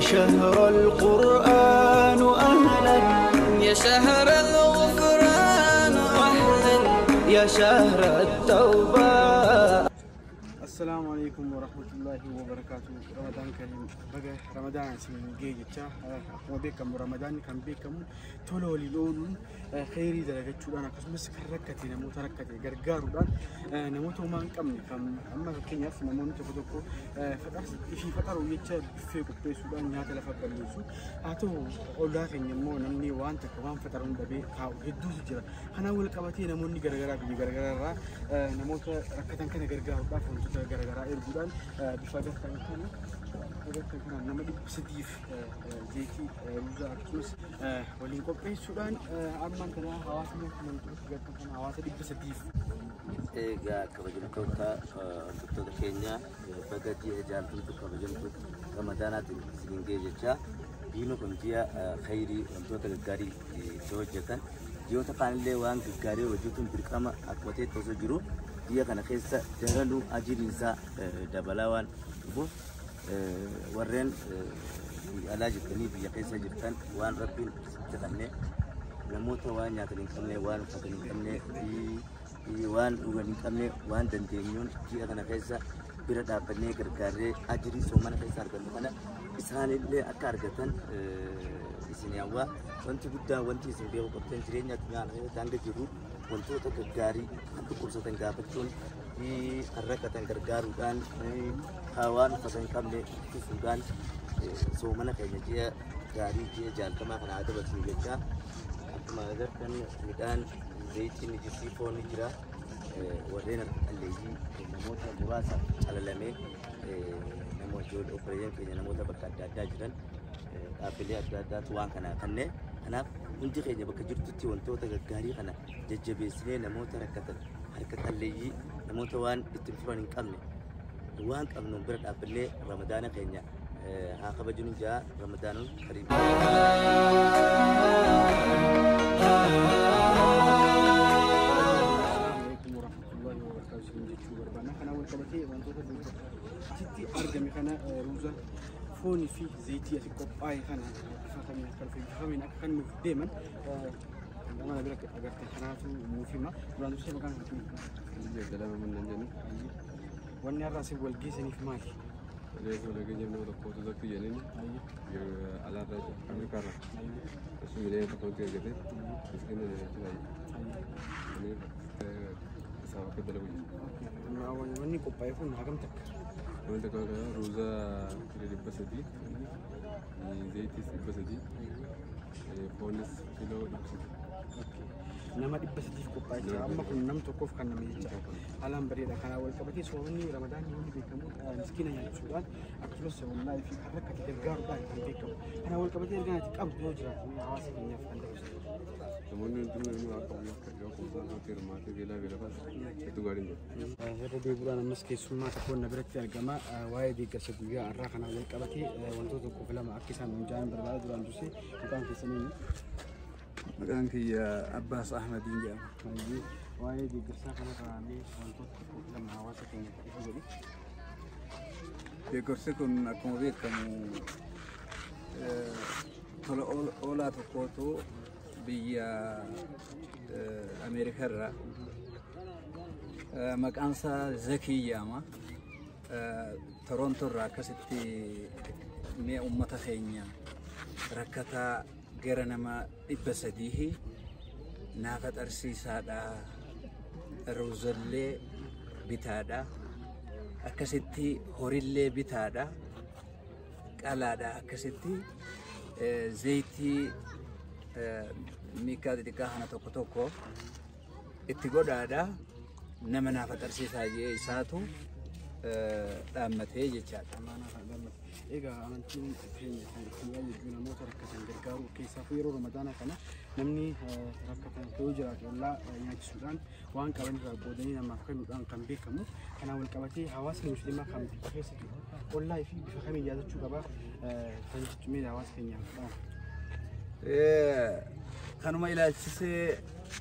شهر القرآن أهلا، يا شهر الغفران أهلا، يا شهر التوبة. السلام عليكم ورحمة الله وبركاته. رمضان كريم. Baga Ramadaan isin ga'e jecha. Akkuma beekamu Ramadaan kan beekamu tola waliin ooluun, kheyrii dalagachuudhaan, akkasumas kan rakkate, namoota rakkate gargaaruudhaan, namoota homaa hin qabne kan amma fakkeenyaaf namoonni tokko tokko ifii faxaruu jecha buffee qopheessuudhaan nyaata lafa balleessu. Haa ta'u, ollaa keenya immoo namni waan takka waan faxaruun dhabee taa'u hedduutu jira. Kanaan wal qabatee namoonni garaagaraa biyya garaagaraa irraa namoota rakkatan kana gargaaruudhaaf wantoota garaagaraa erguudhaan bifa agartan kana nama 300f zayitii, ruuzaa akkasumas waliin qopheessuudhaan ammaan kana hawaasni agartan kana hawaasa 300f. Egaa kabajamtoota hordoftoota keenya, baga ji'a jaallattu kabajamtu Ramadaanaatiin isiniin ga'e jecha. Diinoo kun ji'a khayrii, wantoota gaggaarii itti hojjetan. Ji'oota kaanillee waan gaggaarii hojjetuun dirqama akkuma ta'etti osoo jiru, ji'a kana keessa daranuu ajiriin isaa dabalaa waan dhufuuf, warreen biyya alaa jirtanii biyya keessa jirtan waan Rabbiin isinitti kenne namoota waan nyaatan hin qabne, waan uffatan hin qabne, waan dhugan hin qabne, waan dandeenyuun ji'a kana keessa bira dhaabbannee gargaarree ajirii soomana keessa argannu kana isaanillee akka argatan isin hawwa. Wanti guddaan wanti isin beekuu qabdan, jireenya addunyaa kana keessatti hanga jiru wantoota gaggaarii kan dhukkubsatan gaafachuun, kan rakkatan gargaaruudhaan, kan waan uffatan hin qabne uffisuudhaan soomana keenya ji'a gaarii, ji'a jaalatamaa kana haa dabarsinu jecha. Akkuma agartan midhaan, zayitiin ni jirti, foon ni jira. Warreen harka qalleeyyii namoota muraasa calalamee nama ijoollee obboleeyyan keenya namoota bakka adda addaa jiran, dhaabbilee adda addaatu waan kana kenne. Kanaaf hundi keenya bakka jirtutti wantoota gaggaarii kana jajjabeessinee namoota rakkatan, harka qalleeyyii, namoota waan ittiin furan hin qabne, waan qabnuun bira dhaabbannee Ramadaana keenya haa kabajnu jaa. Ramadaanuun kariim. السلام عليكم ورحمة الله وبركاته isin jechuu barbaanna. Kana wal qabatee wantoota asitti argame kana, ruuza, foonii fi zayitii asi qophaa'e kana bifa kamiin akka dhufe, bifa kamiin akka kan nuuf deeman nama bira agartan kanaatu nuuf hima. Duraan dursee maqaan isaanii? Jalama mannaan jennu. Wanni har'a asii wal geessaniif maali? Reefu walgeenyeef nama tokkotu zakki jedhanii alaarraa jira, Ameerikaarraa. Asu 1 miliyoona argate miskiina jechuudha. Isaaf akka dalagu jira. Wanni qophaa'e kun hagam takka? Wanti tokko ruuza kiiloo 300, zayitiis 300, foonis kiiloo 300. Nama 300f qophaa'e jira. Amma kun nam tokkoof kan nama jecha. Haalaan bareeda. Kanaan wal qabatee soomni Ramadaanni wanni beekamu miskiina nyaachisuudhaan, akkasumas ollaa fi kan rakkate gargaaruudhaan kan beekamu. Kanaan wal qabatee erga ati qabdu yoo jiraate hawaasa keenyaaf kan dabarsitu. Namoonni hundinuu namni waa qabu akka yoo kuusaa irratti hirmaatee beelaa beelafaas hedduu gaariin jira. Irra deebi'uudhaan ammas keessummaa tokko na biratti argama. Waa'ee deeggarsa guyyaa har'aa kanaan wal qabatee wantoota tokkoof lama akka isaan nuun ja'an barbaada. Duraan dursee maqaan keessanii? Maqaan kiyya Abbaas Ahmadiin jedhama. Waa'ee deeggarsaa kanarraa mee wantoota tokkoof lama hawaasa keenyaaf ifa godhi. Deeggarsi kun akkuma beekamu tola oolaa tokkootu biyya Ameerikaa irraa maqaan isaa Zakii jedhama. Torontoo irraa akkasitti mi'a uummata keenya rakkataa gara nama 300 naafa xarsiisaadha, ruuzallee bitaadha, akkasitti horillee bitaadha, qalaadha, akkasitti zayitii miikaa xixiqqaa kana tokko tokko itti godhaadha, nama naafa xarsiisaa jee isaatu dhaammatee jechaadha. Egaa amantiin keenya kan ittiin ajajju namoota rakkatan gargaaru, keessaafuu yeroo Ramadaanaa kana namni rakkatan yoo jiraate ollaa nyaachisuudhaan, waan qaban irraa qoodanii namaaf kennuudhaan kan beekamu. Kanaan wal qabatee hawaasni musliimaa kan biyya keessa jiru ollaa fi bifa kamiin yaadachuu qaba kan jechuun hawaasa keenyaaf dhaamu? Kanuma ilaalchisee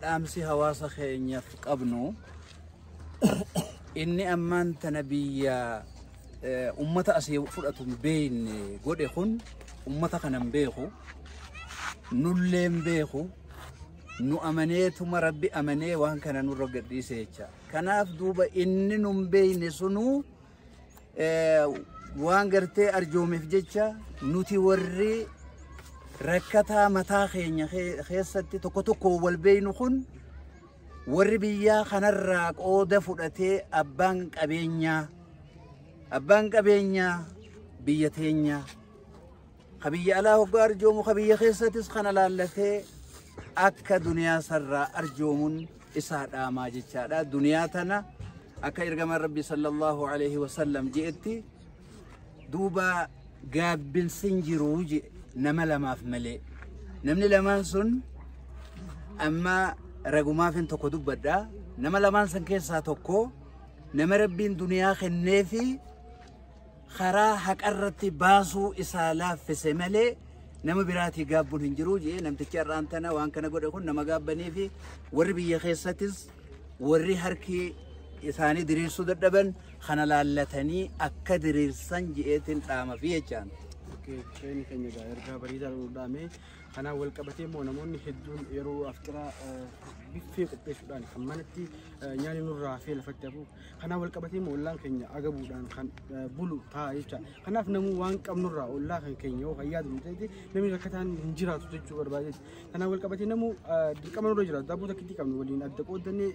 dhaamsi hawaasa keenyaaf qabnu, inni ammaan tana biyya ummata asii fudhatu hin beekne godhe kun Ummata kanan beeku nulleen beeku nu amaneetuma rabbi amanee waan kana nurra gadhiise jecha. Kanaaf duuba inni nun beeyne sunuu waan gartee arjoomeef jecha nuti warri rakkataa mataa keenya keessatti tokko tokko wal beeynu kun warri biyyaa kanarraa qooda fudhatee abbaan qabeenyaa biyya teenyaa ka biyya alaa hoggaa arjoomu ka biyya keessattis kana laallatee akka duniyaa sarraa arjoomuun isaa dhaamaa jechaadha. Duniyaa tana akka ergamaan Rabbi sallallahu alaihi wasallam je'etti duuba gaabbinsin jiruu jedhe nama lamaaf malee. Namni lamaan sun amma ragumaafin tokko dubbadha. Nama lamaan san keessaa tokko nama Rabbiin duniyaa kenneefi karaa haqarratti baasuu isaa laaffise malee nama biraatii gaabbuun hin jiru jee namtichi har'aan tana waan kana godhe kun nama gaabbanii fi warri biyya keessattis warri harki isaanii diriirsuu dadhaban kana laallatanii akka diriirsan je'eetiin dhaama fi jechaan. Sheeni keenya egaa ergaa bareedaa nu dhaame. Kanaan wal qabatee immoo namoonni hedduun yeroo afxiraa biffee qopheessuudhaan kan manatti nyaanni nurraa hafee lafatti hafu. Kanaan wal qabatee immoo ollaan keenya agabuudhaan kan bulu ta'a jecha. Kanaaf namuu waan qabnurraa ollaa kan keenya yoo kan yaadu ta'e namni rakkataan hin jiraatu jechuu barbaadeeti. Kanaan wal qabatee namuu dirqama nurra jiraatu daabboo takkitti qabnu waliin adda qooddannee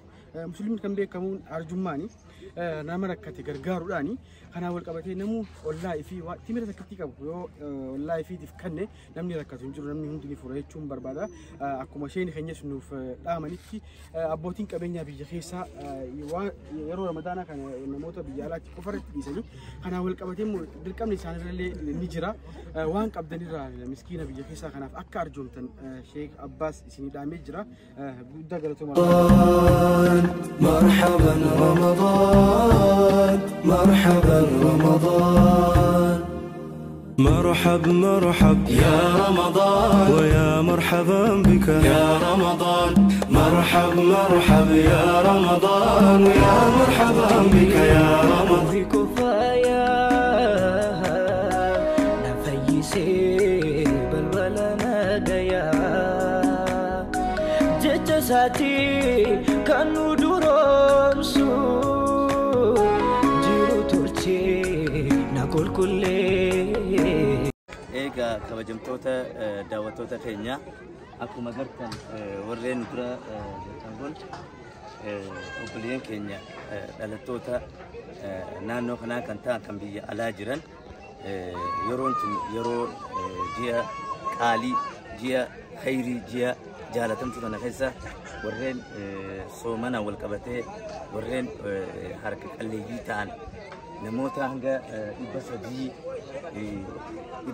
musliimni kan beekamuun arjummaani nama rakkate gargaaruudhaani. Kanaan wal qabatee namuu ollaa fi timira takkitti qabu yoo ollaa ifiitiif kanne namni rakkatu hin jiru namni hundi ni fura jechuun barbaada. Akkuma isheen keenyas nuuf dhaamanitti abbootiin qabeenyaa biyya keessaa yeroo ramadaanaa kana namoota biyya alaatti qofa irratti dhiisanii kanaan wal qabatee immoo dirqamni isaanirrallee ni jira. Waan qabdanirraa miskiina biyya keessaa kanaaf akka arjoomtan Sheek Abbaas isinii dhaamee jira. Guddaa galatooma. مرحبا رمضان مرحبا رمضان مرحب مرحب يا رمضان ويا مرحبا بك يا رمضان مرحب مرحب يا رمضان ويا مرحبا بك يا رمضان كفايا نفيسي بل ولا ناديا جتساتي كانوا درمسو جيرو ترتي نقول كل Egaa kabajamtoota daawwattoota keenya akkuma gartan warreen dura jirtan kun obboleeyyan keenya dhalattoota naannoo kanaa kan ta'an kan biyya alaa jiran yeroon tun yeroo ji'a qaalii ji'a khayrii ji'a jaalatamtu kana keessa warreen soomanaan wal qabatee warreen harka qalleeyyii ta'an namoota hanga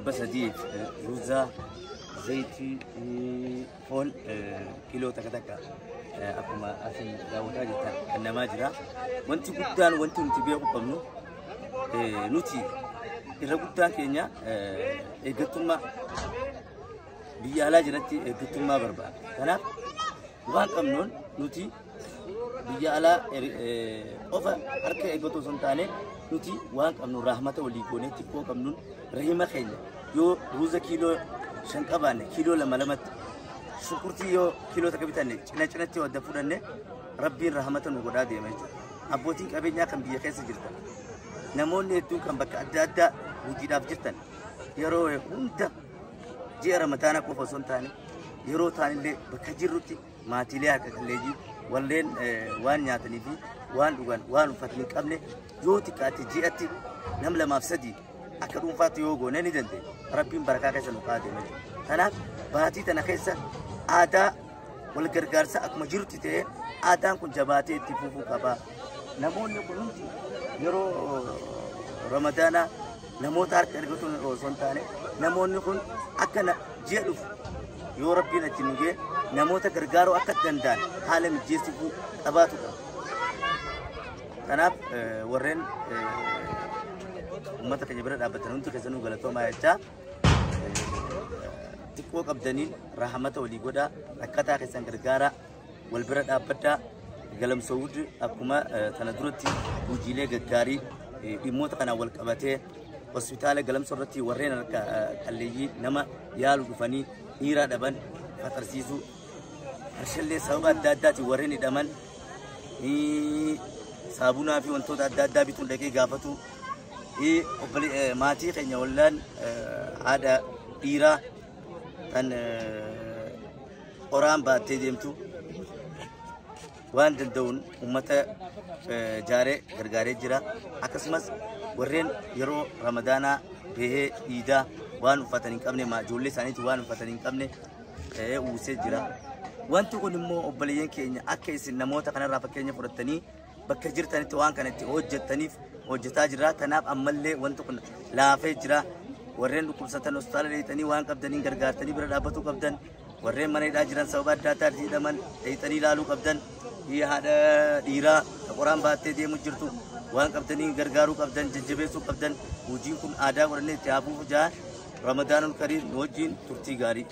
300 ruuzaa zayitii foon kiiloo takka takka akkuma asin daawwataa jirtan kennamaa jira. Wanti guddaan wanti nuti beekuu qabnu nuti irra guddaan keenya eeggattummaa biyya alaa jiratti eeggattummaa barbaada. Kanaaf waan qabnuun nuti biyya alaa qofa harka eeggatu osoo hin taane nuti waan qabnu rahmata walii goonee xiqqoo qabnuun rahima keenya yoo ruuza kiiloo 5 qabaanne kiiloo 2 lamatti shunkurtii yoo kiiloo 1 bitanne cina cinatti yoo adda fudhanne rabbiin rahmata nu godhaa deema jechuudha. Abbootiin qabeenyaa kan biyya keessa jirtan namoonni hedduun kan bakka adda addaa hojiidhaaf jirtan yeroo hunda ji'a ramadaanaa qofa osoo hin taane yeroo taanillee bakka jirrutti maatiilee harka qalleeyyii warreen waan nyaatanii fi waan dhugan waan uffatan hin qabne yoo xiqqaate ji'atti nam 2 fi 3 akka dhuunfaatti yoo goone ni dandeenya. Rabbiin barakaa keessa nu kaa'aa deema jechuudha. Kanaaf baatii tana keessa aadaa wal gargaarsa akkuma jirutti ta'ee aadaan kun jabaatee itti fufuu qaba. Namoonni kun hundi yeroo ramadaanaa namoota harka ergatu osoo hin taane namoonni kun akka ji'a dhufu yoo rabbiin achi nu ga'e namoota gargaaruu akka danda'an haala mijeessifuu qabaatu qaba. Kanaaf warreen uummata keenya bira dhaabbatan hundi keessanuu galatoomaa jechaa xiqqoo qabdaniin rahmata walii godhaa rakkataa keessan gargaaraa wal bira dhaabbadhaa galamsoo akkuma tana duratti hojiilee gaggaarii dhimmoota kanaan wal qabatee Hospitaala Galamsoo irratti warreen harka qalleeyyii nama yaalu dhufanii dhiiraa dhaban faxarsiisuu. Harshallee sababa adda addaatiin warreen hidhaman saabunaa fi wantoota adda addaa bituun dhaqee gaafatu. Maatii keenya wallaan haadha dhiiraa kan qoraan baattee deemtu waan danda'uun uummata jaaree gargaaree jira. Akkasumas warreen yeroo Ramadaanaa bahee iidaa waan uffatan hin qabne, ijoollee isaaniitti waan uffatan hin qabne uwwisee jira. Wanti kun immoo obboleeyyan keenya akka isin namoota kanarraa fakkeenya fudhattanii bakka jirtanitti waan kana itti hojjettaniif hojjetaa jira. Kanaaf ammallee wanti kun laafee jira. Warreen dhukkubsatan hospitaala dheeyxanii waan qabdaniin gargaartanii bira dhaabbatuu qabdan. Warreen mana hidhaa jiran sababa adda addaatiin hidhaman dheeyxanii ilaaluu qabdan. Haadha dhiiraa qoraan baattee deemu jirtu waan qabdanii gargaaruu qabdan, jajjabeessuu qabdan. Hojiin kun aadaa godhannee itti hafuuf jaa. Ramadaanul Kariim nu wajjin turtii gaarii.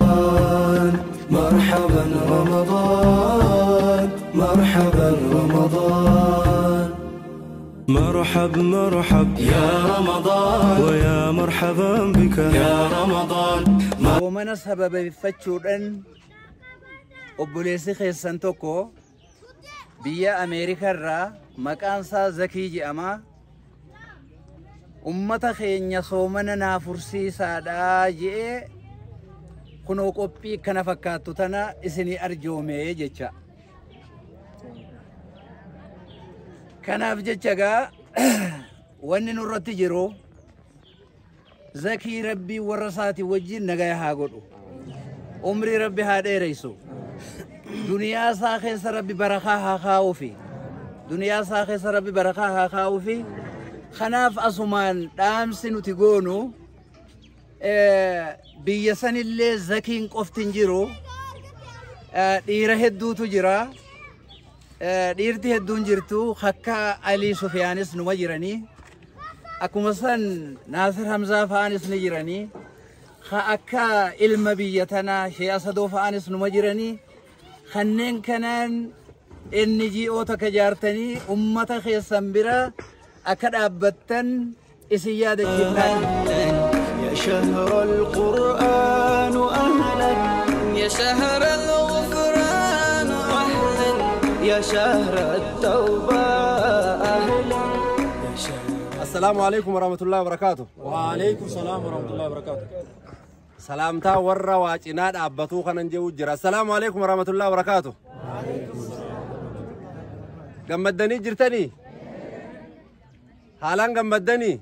مرحبا رمضان، مرحبا رمضان، مرحب مرحب يا رمضان، ويا مرحبا بك يا رمضان. Soomana sababeeffachuudhaan obboleessi keessan tokko biyya Ameerikaa irraa maqaan isaa Zakii jedhama. Ummata keenya soomana naa fursiisaadhaa je'ee kunoo qophii kana fakkaattu tana isinii arjoomee jecha. Kanaaf jecha gaa wanni nurratti jiru Zakii Rabbii warra isaatii wajjin nagaya haa godhu. Umrii Rabbi haa dheereysu. Duniyaa isaa keessa Rabbi barakaa haa kaa'uufi. Duniyaa isaa keessa Rabbi barakaa haa kaa'uufi. Kanaaf asumaan dhaamsi nuti goonu biyya sanillee Zakiin qofti hin jiru. Dhiira hedduutu jira. Dhiirti hedduun jirtu akka Alii Sufiyaanis numa jiranii. Akkuma san Naasir Hamzaa fa'aanis ni jiranii. Ka akka ilma biyya tanaa Shee Asadoo fa'aanis numa jiranii. Kanneen kanaan NGO takka jaartanii ummata keessan bira akka dhaabbattan isin yaadachiifnaan. يا شهر القرآن أهلا، يا شهر الغفران أهلا، يا شهر التوبة أهلا، يا شهر السلام عليكم ورحمة الله وبركاته. وعليكم السلام ورحمة الله وبركاته. Salaamtaa warra waa cinaa dhaabbatuu kanan jedhu jira. السلام عليكم ورحمة الله وبركاته. Gammaddanii jirtanii? Haalaan gammaddanii?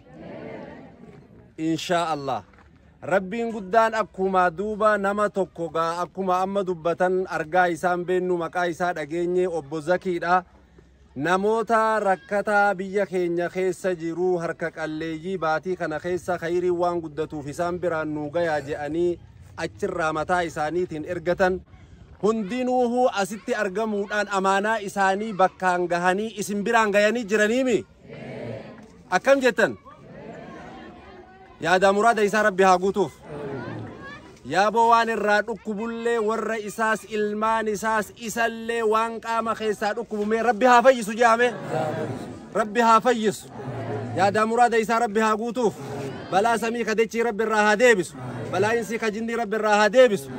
Inshaa Allah. Rabbiin guddaan akkuma duuba nama tokko gaa akkuma amma dubbatan argaa isaan beennu, maqaa isaa dhageenye, obbo Zakiidha. Namoota rakkataa biyya keenya keessa jiru, harka qalleeyyii, baatii kana keessa khayriin waan guddatuuf isaan biraan nuu gayaa je'anii achirraa mataa isaaniitiin ergatan. Hundinuuhuu asitti argamuudhaan amaanaa isaanii bakkaan gahanii isin biraan gayanii jiraniimi. Akkam jettan? Yaada muraada isaa Rabbi haa guutuuf. Yaaboo waan irraa dhukkubullee warra isaas, ilmaan isaas, isallee waan qaama keessaa dhukkubumee Rabbi haa fayyisu jedhame. Rabbi haa fayyisu. Yaada muraada isaa Rabbi haa guutuuf. Balaa samii kadechii Rabbi irraa haa deebisu. Balaa insii ka jinnii Rabbi irraa haa deebisu.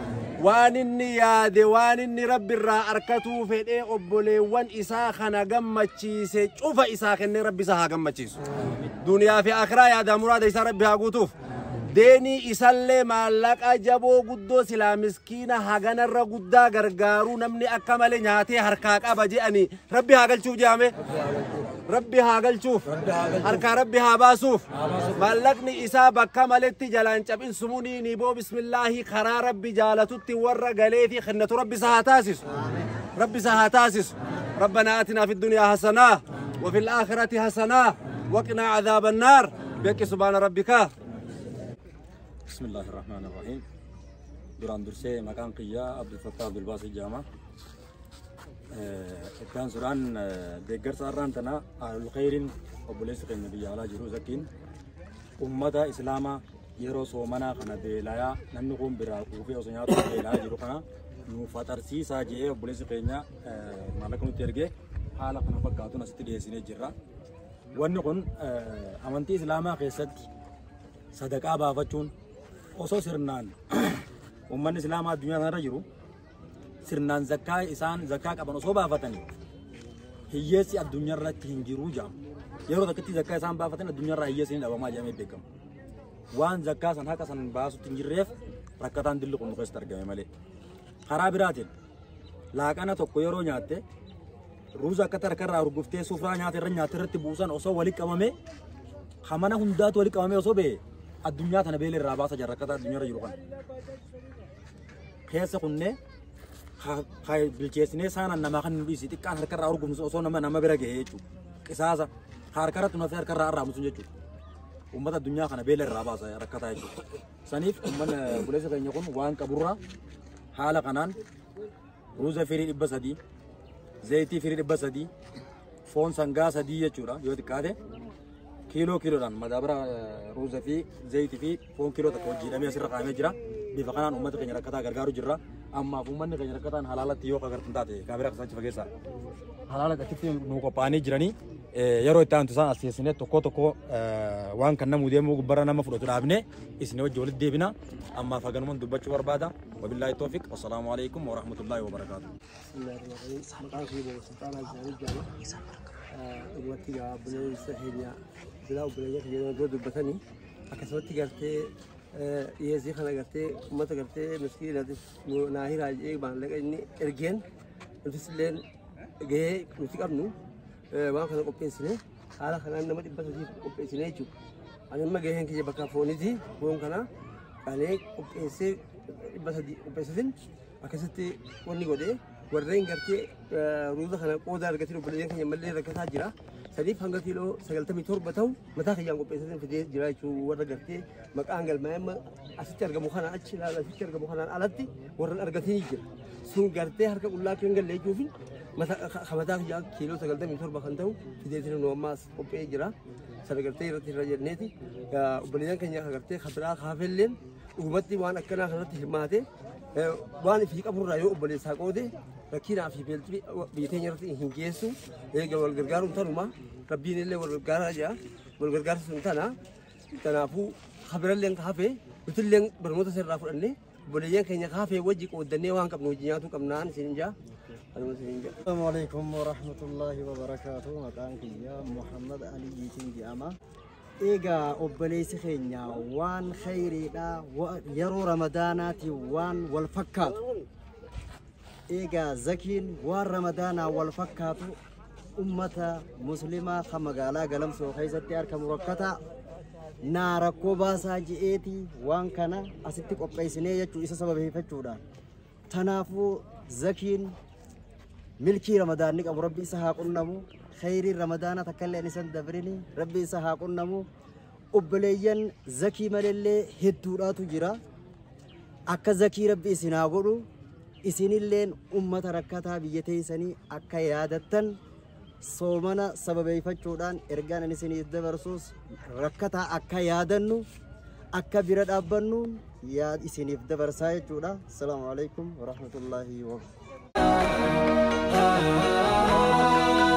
Waan inni yaade, waan inni Rabbi irraa arkatuu fedhee obboleewwan isaa kana gammachiise cufa isaa kennee Rabbi isaa haa gammachiisu. Duniyaa fi akiraa yaada muraada isaa Rabbi haa guutuuf. Deenii isallee maallaqa jaboo guddoo silaa miskiina haganarra guddaa gargaaruu namni akka malee nyaatee harkaa qaba je'anii Rabbi haa galchuuf jedhame. Rabbi haa galchuuf. Harkaa Rabbi haa baasuuf. Maallaqni isaa bakka maletti jalaan cabin sumunii ni boo bismillaahi karaa Rabbi jaalatutti warra galee fi kennatu Rabbi isa haa taasisu. Rabbi isa haa taasisu. ربنا آتنا في الدنيا حسنة وفي الآخرة حسنة وقنا عذاب النار. بك سبحان ربك. بسم الله الرحمن الرحيم. Duraan dursee maqaan kiyyaa Abdul Fattah Abdul Baasii jedhama. Ittaan suuraan deeggarsa har'aan tana Ahlul Khayriin obboleessi keenya biyya alaa jiru Zakiin ummata Islaamaa yeroo soomanaa kana beelayaa namni kun biraa quufee osoo nyaatu beelaa jiru kana nu faxarsiisaa jedhee obboleessi keenya maallaqa nutti ergee haala kana fakkaatuun asitti dhiyeessinee jirra. Wanni kun amantii Islaamaa keessatti Sadaqaa baafachuun osoo sirnaan uummanni Islaamaa addunyaa kanarra jiru sirnaan zakkaa isaan zakkaa qaban osoo baafatanii hiyyeessi addunyaa irratti hin jiru jedhama. Yeroo takkatti zakkaa isaan baafatan addunyaa irraa hiyyeessi ni dhabamaa jedhamee beekama. Waan zakkaa san haqa san baasutti hin jirreef rakkataan dilli kun nu keessatti argame malee. Karaa biraatiin laaqana tokko yeroo nyaatte ruuza akka harkarraa urguftee sufraa nyaata irra nyaata irratti buusan osoo walitti qabamee hamana hundaatu walitti qabamee osoo ba'e addunyaa tana beela irraa baasa jira rakkataa addunyaa irra jiru kana. Keessa kunnee bilcheessinee saanaan namaa kan nu dhiisi xiqqaan harkarraa urgufnu osoo nama bira gahee jechuudha. Qisaasa harkarratti nu hafee harkarraa arraabnu sun jechuudha. Uummata addunyaa kana beela irraa baasa rakkataa jechuudha. Saniif uummanni buleessa keenya kun waan qaburraa haala kanaan ruuza firii 300, zayitii firii 300, foon sangaa 3 jechuudha yoo xiqqaate kiiloo kiiloodhaan madaabara ruuza fi zayitii fi foon kiiloo tokko hojii asirra kaa'amee jira. Bifa kanaan uummata keenya rakkataa gargaaru jirra. Ammaaf uummanni keenya rakkataan halaalatti yoo agartan taate kaameraa keessatti fageessa. Halaala achitti nu qophaa'anii jiranii yeroo itti aantu isaan as teessinee tokko tokko waan kan namuu deemuu gubbarra nama fudhatu dhaabnee isin wajji walitti deebina. Ammaaf haganumaan dubbachuu barbaada. Wabillaahi toofiq. Wassalaamu alaikum warahmatullaahi wabarakaatu. Maqaan kiyya Bobo Sultaanaa Jaanii jedhama. Dhugumatti gaa obboleessa keenya silaa obboleeyyan keenya dura dubbatanii akkasumatti gartee dhiyeessii kana gartee uummata gartee miskiinaatiif naa hiraa jedhee maallaqa inni ergeen nutis illee gahee nuti qabnu waan kana qopheessine haala kanaan nama 300 qopheessine jechuudha. Ani amma gaheen kiyya bakka fooniiti foon kana qalee qopheessee 300 qopheessisin akkasitti wanni godhee warreen gartee ruuza kana qooda argatee obboleeyyan keenya mallee rakkataa jira. Sadiif hanga kiiloo 97 ta'u mataa kiyyaan qopheessee fidee jira jechuun warra gartee maqaan galmaa'ee amma asitti argamu kana achi ilaala asitti argamu kanaan alatti warra argatanii jira. Sun gartee harka qullaa kan galle jechuuf mataa kiyyaan kiiloo 97 kan ta'u fidee nu ammaas qopheessee jira. Sana gartee irratti irra jenneeti obboleeyyan keenya gartee kabiraa kaafelleen dhugumatti waan akkanaa kanatti hirmaate waan ifii qaburraa yoo obboleessaa qoode rakkinaa fi beelti biyya teenya irratti hin geessu. Eega wal gargaaruun tanuma rabbiin illee wal gargaaraa jira wal gargaarsa sun tana kanaafuu kabiralleen kaafee nutilleen barnoota sirraa fudhannee obboleeyyan keenya kaafee wajji qooddannee waan qabnu hojii nyaatuu qabnaan isin jaa. Assalamu alaikum warahmatullahi wabarakatuh. Maqaan kiyya Muhammad Aliyyiitiin jedhama. Egaa obboleessi keenya waan khayriidha yeroo ramadaanaati waan wal fakkaatu. Egaa zakiin waan ramadaanaa wal fakkaatu ummata muslimaa kan magaalaa Galamsoo keessatti argamu rakkataa naa rakkoo baasaa je'eeti waan kana asitti qopheessinee jechuu isa sababeeffachuudhaan. Tanaafuu zakiin milkii ramadaanni qabu rabbi isa haa qunnamu. Khayriin ramadaana takka illee isan dabrini rabbi isa haa qunnamu. Obboleeyyan zakii malellee hedduudhaatu jira. Akka zakii rabbi isin haa godhu. Isinilleen ummata rakkataa biyya teessanii akka yaadattan soomana sababeeffachuudhaan ergaan ani isiniif dabarsus rakkataa akka yaadannu akka bira dhaabbannu yaad isiniif dabarsaa jechuudha. Assalaamu alaikum warahmatullaahi wabarakatuh.